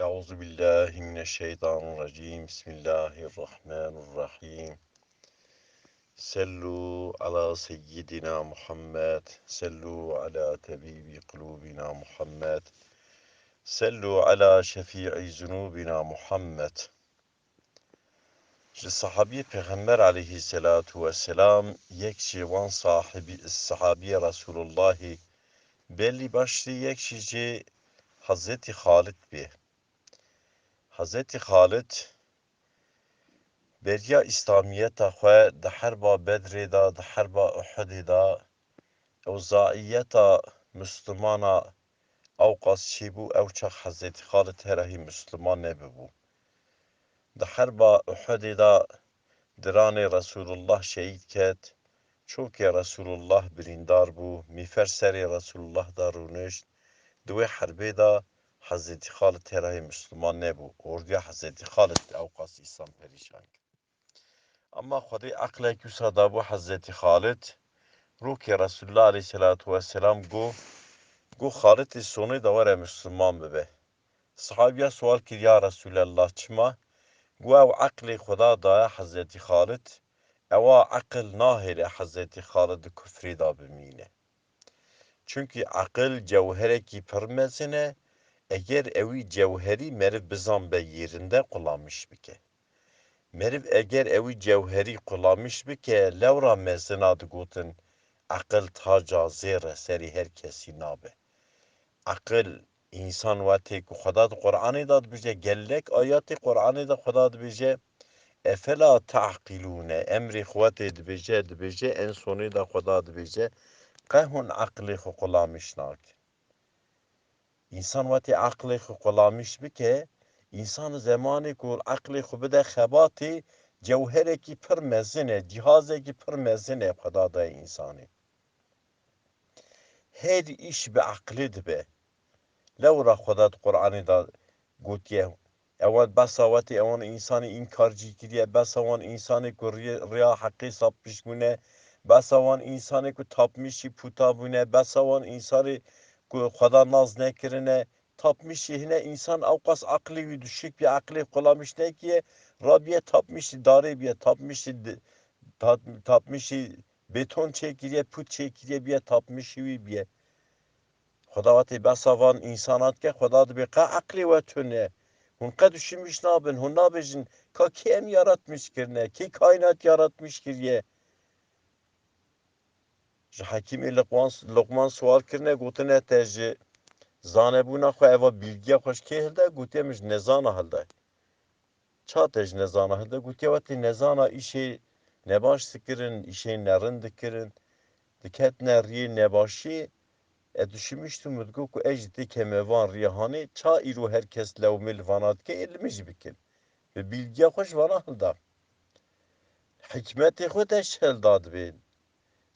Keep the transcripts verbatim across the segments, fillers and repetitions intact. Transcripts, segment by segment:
أعوذ بالله من الشيطان الرجيم. بسم الله الرحمن الرحيم. صلوا على سيدنا محمد. صلوا على طبيب قلوبنا محمد. صلوا على شفيع ذنوبنا محمد. Ji sahabiyê Pêxember aleyhisselatu vesselam, yek jî wan sahibî, sahabiyê Resulullahî belî baş tê, yek jî jê Hezretî Xalid bê. Hezretî Xalid beriya îslamiyeta xwe di herba Bedrê de, di herba Uhudê de, ew zaîyeta Mislimana ewqas çêbû, ew çax Hezretî Xalid hera hî Misliman nebibû. Di herba Uhudê de diranê Resulullah şehîd ket, çokê Resulullah birîndar bû, mîfer serê Resulullah de rûnişt. Di wê herbê de Hezretî Xalid hera hî Misliman nebû. Ordiya Hezretî Xalid ewqas îslam perîşan kir. Ama Xwedê eqlek wisa dabû Hezretî Xalid. Rokê Resulullah aleyhisselatu vesselam got, got, Xalid ê sonê de were Misliman bibe. Sahabiya sual kir, ya Resulallah, çima? Got, ew eqlê Xweda daye Hezretî Xalid, ewa eqil nahêle Hezretî Xalid di kufrê de bimîne. Çunkî eqil cewherekî pir mezin e, eger ewî cewherî meriv bizanbe yerinde qulamîş bike. Meriv eger ewî cewherî qulamîş bike, lewra mezina digotin, eqil taca zêr e, serê her kesî nabe. Eqil, însan wetê ku Xweda di Qur'anê de dibêje, gelek ayetê Qur'anê de Xweda dibêje, efela ta'qilûne, emrê xwe tê dibêje, dibêje, en sonê de Xweda dibêje, qe hûn eqlê xwe qulamîş nakin. Însan wetê eqlê xwe qulamîş bike, însan zemanê ku eqlê xwe bide xebatê, cewherekî pir mezin e, cîhazekî pir mezin e Xweda daye însanê. Her îş bi eqlê dibe. Lewra Xweda di Qur'anê de gotiye, ewan besa wetê ewan însanê înkarcî kiriye, besa wan însanê ku riya, riya heqê sapmiş bûne, besa wan însanê ku tapmişî puta bûne, besa wan însanê ku Xweda nas nekirine, tapmişî hine însan ewqas eqlê wî düşük bîye, eqlê qulamîş nekiye, rabiye tapmişî darê bîye, tapmişî di-, tat-, tapmişî beton çêkiriye, put çêkiriye bîye, tapmişî wî bîye. Xweda wetê besa van însana dike, Xweda dibê qe eqlê we tune. Hûn qe duşimîş nabin, hûn nabêjin, ka kê em yaratmiş kirine, kê kaînat yaratmiş kiriye. Ji Hekîmê Liqwan, Luqman sual kirine, gotine te ji zanebûna xwe eva bîlgiya xwe ji kê hilde? Gotiye min ji nezana hilde. Ça te ji nezana hilde? Gotiye wetê nezana îşê nebaş dikirin, îşê nerin dikirin, diketine riyê nebaşî, e, duşimîştim û digot ku ez jî têkeme van riya hanê, ça îro her kes lewmê li vana dike, ê li min jî bikin. Bi bîlgiya xwe ji vana hilda. Hikmetê xwe te ji hilda dibê.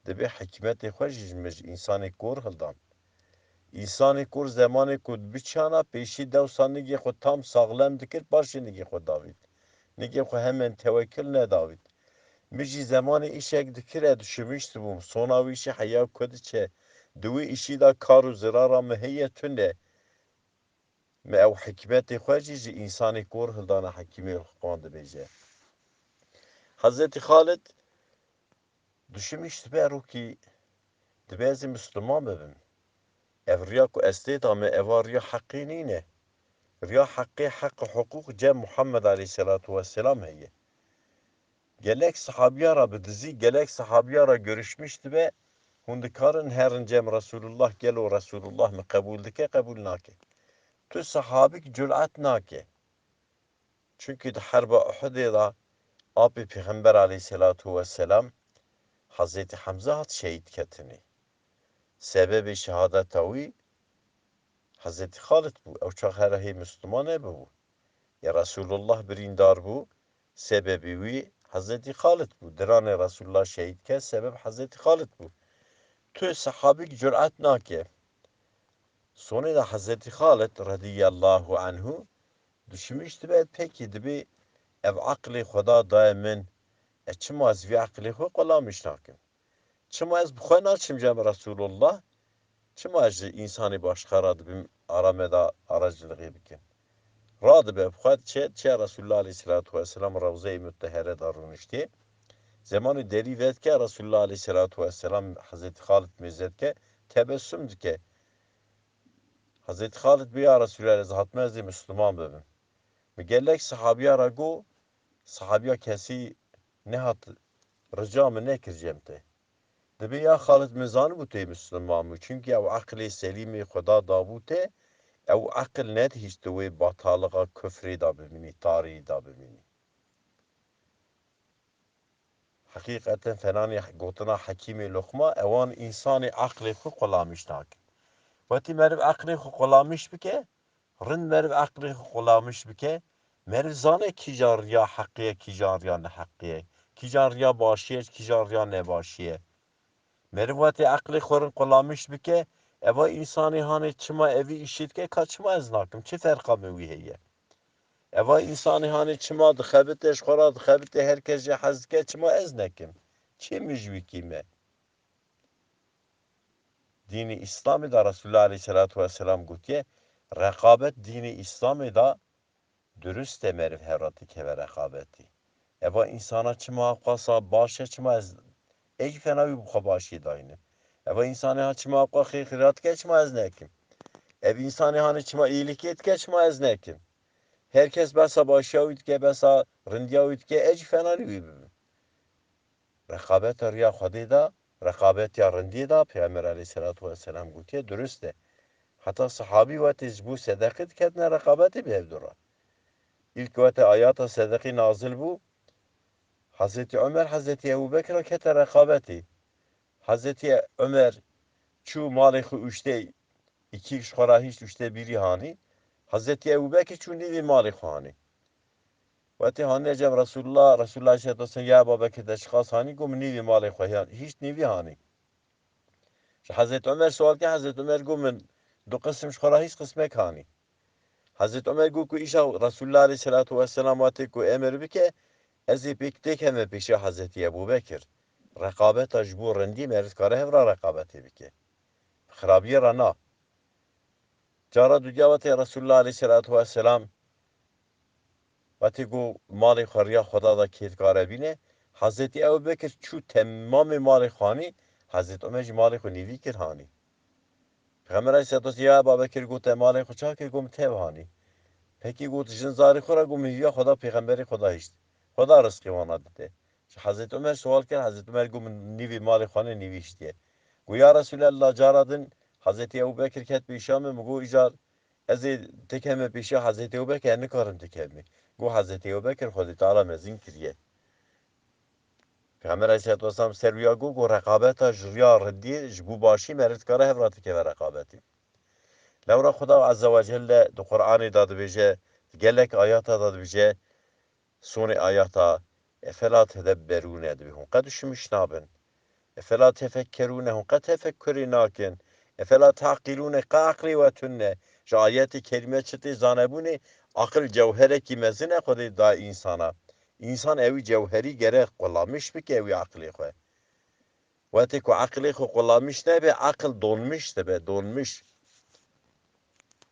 Dibê hikmetê xwe jî ji min ji însanê kor hildan. Însanê kor zemanê ku biçana pêşî dewsa nigê xwe tam saxlem dikir, paşê nigê xwe davît. Nigê xwe hemen tewekil nedavît. Min jî zemanê îşek dikir, e, duşimîştibûm. Sona wî jî heya ku diçe. Di wî îşî de kar û zirara min heye tune. Me ew hikmetê xwe jî ji însanê kor hildana, Hekîmê Luqman dibêje. Hezretî Xalid duşimîş dibe rokî, dibe ez ê Misliman bibim. Ev riya ku ez tê de me, eva riya heqê nîne. Riya heqê, heq û hiqûq cem Muhammed aleyhisselatu vesselam heye. Gelek sahabiya re bi dizî, gelek sahabiya re görüşmüş dibe, hûn dikarin herin cem Resulullah, gelo Resulullah min qebûl dike, qebûl nake. Tu sahabik cüret nake. Çunkî di herba Uhudê de apê Pêxember aleyhisselatu vesselam Hezretî Hemze hat şehîd ketinê. Sebebê şehadeta wî Hezretî Xalid bû. Ew çax hera hê Misliman nebûbû. Ya Resulullah birîndar bû, sebebî wî Hezretî Xalid bû. Diranê Resulullah şehîd ket, sebeb Hezretî Xalid bû. Tu sahabik cüret nake. Sonê de Hezretî Xalid radiyallahu anhu duşimîş dibe, pekî dibê ev eqlê Xweda daye min, e, çima ez vî eqlê xwe qulamîş nakim? Çima ez bi xwe naçim cem Resulullah? Çima ez ji însanê başqa re dibim ara me de aracilixê bikim? dibe, bi xwe çe, çe Resulullah aleyhisselatu vesselam Rewzeyê Muttehere de rûniştê. Zemanê derî vedike, Resulullah aleyhisselatu vesselam Hezretî Xalid mêze dike, tebessum dike. Hezretî Xalid bê, ya Resulallah, ez hatime ez ê Misliman bibim. Bi gelek sahabiya re got, sahabiya kesî nehat rica min nekir cem te. Dibê ya Xalid, min zanibû tu yê Misliman bû. Çimkî ew eqlê selîmê Xweda dabû te, ew eqil nedihîşt tu wê bataliqa kufrê de bimînî, tarî de bimînî. Heqîqeten fenanî gotina Hekîmê Luqman, ewan însanê eqlê xwe qulamîş nakin. Wetî meriv eqlê xwe qulamîş bike, rind meriv eqlê xwe qulamîş bike, meriv zane kîjan riya heqî ye, kîjan riya neheqî ye, kîjan riya başî ye, kîjan riya nebaşî ye. Meriv wetê eqlê xwe rind qulamîş bike, eva însanê hanê çima evî îşê dike, ka çima ez nakim, çi ferqa min wî heye? Eva însanê hanê çima dixebite, ji xwe re dixebite, her kes jê hez dike, çima ez nekim? Çi min ji wî kîm e? Dînê Îslamê de Resulullah aleyhisselatu vesselam gotiye, reqabet dînê Îslamê de durust e, meriv hev re dikeve reqabetî. Eva însana çima qasa baş e, çima ez ê jî fena wî bi xwe başiyê dayîne. Eva însanê ha çima xwe xêr xîrat dike, çima ez nekim? Ev însanê hanê çima îlîkê dike, çima ez nekim? Her kes besa başiya wî dike, besa rindiya wî dike, ez jî fena li wî bibim. Reqabeta riya Xwedê de, reqabetiya rindiyê de, Peyxember aleyhisselatu vesselam gotiye, durust e. Heta sahabî wetê ji bo sedeqî diketine reqabetê bi hevdu re. Îlk wete ayata sedeqî nazil bû, Hezretî Omer, Hezretî Ebu Bekir re kete reqabetê. Hezretî Omer çû malê xwe ûştê, îkî ji xwe re hişt ûştê bîrî hanî. Hezretî Ebu Bekir çû nîvê malê xwe hanî. Wetê hanîne cem Resulullah, Resulullah aleyhisselatu vesselam, ya Ebu Bekir, te çiqas hanî? Got, min nîvê malê xwe ya-, hişt nîvî hanî. Ji Hezretî Omer sual kir, Hezretî Omer got, min du qisim ji xwe re hişt qismek hanî. Hezretî Omer got ku îşa Resulullah aleyhisselatu vesselam wetê ku emir bike, ez ê pêk têkeme pêşiya Hezretî Ebu Bekir. Reqabeta ji bo rindî meriv dikare hev re reqabetê bike. Xirabiyê re na. Cara dudiya wetê Resulullah aleyhisselatu vesselam wetê ku malê xwe riya Xweda da kê dikare bîne, Hezretî Ebu Bekir çû temamê malê xwe hanî, Hezretî Omer jî malê xwe nîvî kir hanî. Pêxember aleyhisselatu vesselam ya Ebu Bekir got, te malê xwe ça kir? Got, min tev hanî. Pekî got, jin zarê xwe re? Got, min hîviya Xweda, Pêxemberê Xweda hişt. Xweda rizqê wana dide. Ji Hezretî Omer sual kir, Hezretî Omer got, min nîvê malê xwe ne, nîvî hiştiye. Got, ya Resulallah, cara din Hezretî Ebu Bekir ket pêşiya min, min got, îcar ez ê têkeme pêşiya Hezretî Ebu Bekir, ez nikarim têkevimê. Got, Hezretî Ebu Bekir Xwedê Teala mezin kiriye. Pêxember aleyhisselatu vesselam ser wî ya got, got, reqabeta ji riya rindî, ji bo başî meriv dikare hev re dikeve reqabetê. Lewra Xweda Azze ve Celle di Qur'anê de dibêje, di gelek ayata de dibêje, sonê ayata, "Efela tedebberûne" dibê, hûn qe duşmiş nabin. "Efela tefekkerûne", hûn qe tefekkurê nakin. "Efela taqîlûne", qe aqilê we tune. Ji ayetê kerîme çi tê zanebûnê, aqil cewherekî mezin e Xwedê da însana. Însan ewî cewherî gere qulamîş bike ewî aqilê xwe. Wetê ku eqilê xwe qulamîş nebe, eqil donmiş dibe, donmiş.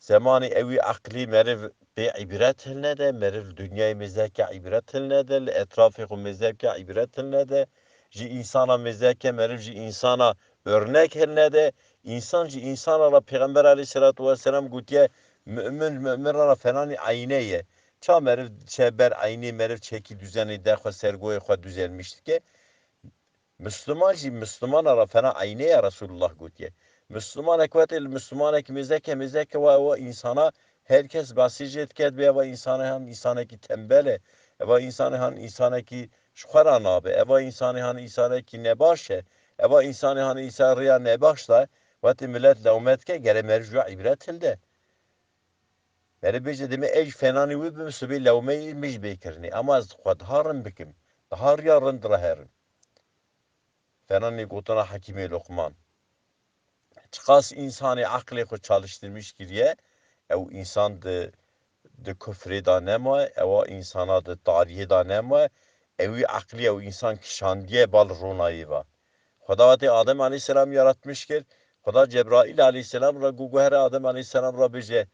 Zemanê ewî eqilî meriv bê îbret hilnede, meriv li dinyayê mêzeke îbret hilnede, li etrafê xwe mêzeke îbret hilnede, ji însana mêzeke meriv ji însana örnek hilnede, însan ji însana re Pêxember aleyhisselatu vesselam gotiye, mu'min ji mu'min re, re fenanî eyne ye. Ça meriv çe ber eynê, meriv çekî duzenê de xwe ser goyê xwe duzelmiş dike. Misliman jî Mislimana re fena eynê ye, Resulullah gotiye. Mislimanek wetê li Mislimanekî mêzeke, mêzeke wa, wa însana her kes behsê jê dike, dibê eva însanê han însanekî tembel e. Eva însanê han însanekî ji xwe re nabe. Eva însanê han însanekî nebaş e. Eva însanê han însan riya nebaş da. Wetê milet lewme dike, gere meriv ji we îbret hilde. Meriv bêje, demê ey ji fenanî wî bim, sibê lewmeyê min jî bê kirinê. Ema ez xwe diha rind bikim. Diha riya rind re herim. Fenanê gotina Hekîmê Luqman. Çiqas însanê eqlê xwe çalıştirmiş kiriye, ew însan di, di kufrê de nemaye, ewa însana di tariyê de nemaye, ewî eqlî ew însan kişandiye bal ronayê ve. Xweda wetê Adem aleyhisselam yaratmiş kir, Xweda Cebraîl aleyhisselam re got, guhere Adem aleyhisselam re bêje,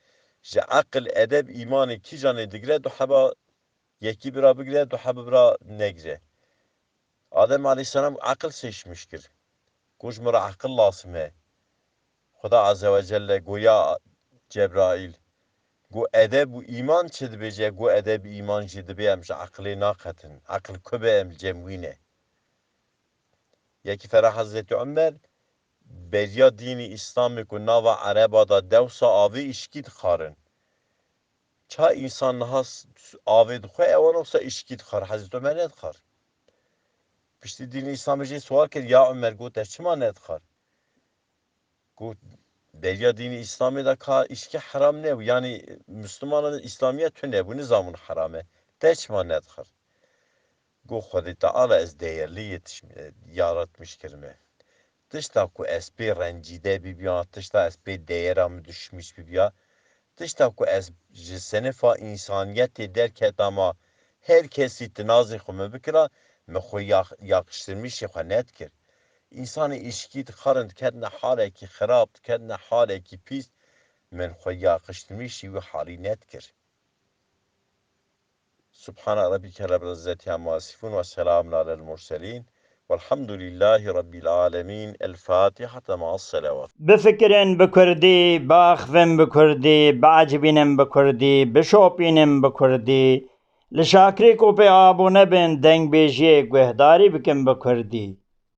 Ji eqil, edeb, îmanê kîjanê digire du heba yekî bira bigire, du heba bira negire. Adem aleyhisselam eqil seçmiş kir. Got ji min re eqil lazim e. Xuda Azze ve Celle goya Cebraîl. Got edeb û îman çi dibêje? Got edeb û îman jî dibê em ji eqilê naqetin. Eqil ku be em cem wî ne. Yekî fera Hezretî Umer, beriya dînî Îslamê ku nava Ereba da dewsa avê îşkî dixwarin. Ça însan niha s-, avê dixwe, ewan wisa îşkî dixwar, Hezretî Umer nedixwar. Piştî dînî Îslamê jê sual kir, ya Umer, got, te çima nedixwar? Got, beriya dînî Îslamê de ka îşkî heram nebû. Yanî Müslümanan Îslamiyet tune bû, nizanbûn heram e. Te çima nedixwar? Got, Xwedê Teala ez değerli yetiş-, yaratmış kirime. Tişta ku ez pê rencîde bibiya, tişta ez pê değera min düşmüş bibiya, tişta ku ez ji sinifa însaniyetê derketama, her kesî tinazê xwe min bikira, min xwe yax-, yakıştırmışê xwe nedikir. Însanê îşkî dixwarin, diketine halekî xirab, diketine halekî pîs, min xwe yakıştırmışî wî halî nedikir. Subhane Rabbike Rabbil İzzeti Amma Yasifun ve Selamun Alel Murselin Velhamdülillahi Rabbil Alemin. El Fatihate ma'as Selavat. Bifikirin bi kurdî, biaxivin bi kurdî, biecibînin bi kurdî, bişopînin bi kurdî. Li şakirê ku pê abone bin, dengbêjiyê guhdarî bikin bi kurdî.